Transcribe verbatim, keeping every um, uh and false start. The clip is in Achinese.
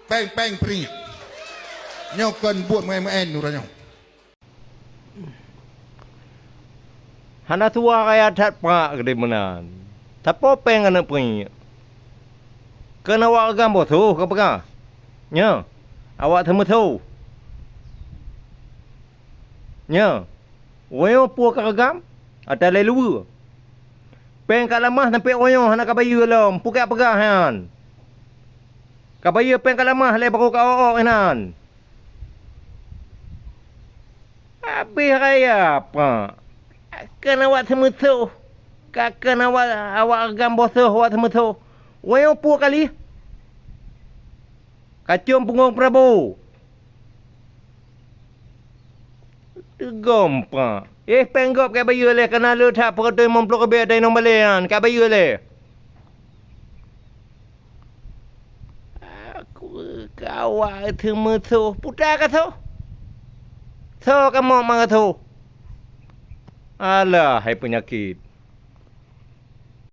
Péng-péng peuringek. Nyoe kon buet meu'én-meu'én uroe nyoe. Hana suah raya that prak keudeh meunan. Sapo péng aneuk peuringek? Kon awak agam boh soh ka peugah. Nyoe, awak seumeusoh. Nyoe, woe nyoe peue ka agam? Ata lé luweue. Péng ka lamah sampoe woe nyoe hana ka bayeue lom, peue ka peugah nyan? Ka bayeue péng ka lamah lé barô ka ôk-ôk inan. Habéh raya prak. Ka kon awak seumeusoh. Ka kon awak, awak agam boh soh, awak seumeusoh. Woe nyoe peue ka lheueh? Ka com punggong peurabo. Teugom prak. Eh, péng gob ka bayeue lé, kana le that peureutôh limong ploh ribèe dan inong balèe nyan, ka bayeue lé. Aku ka awak seumeusoh, puta ka soh. Soe kamoe meusoh? Alah, hai peunyakét.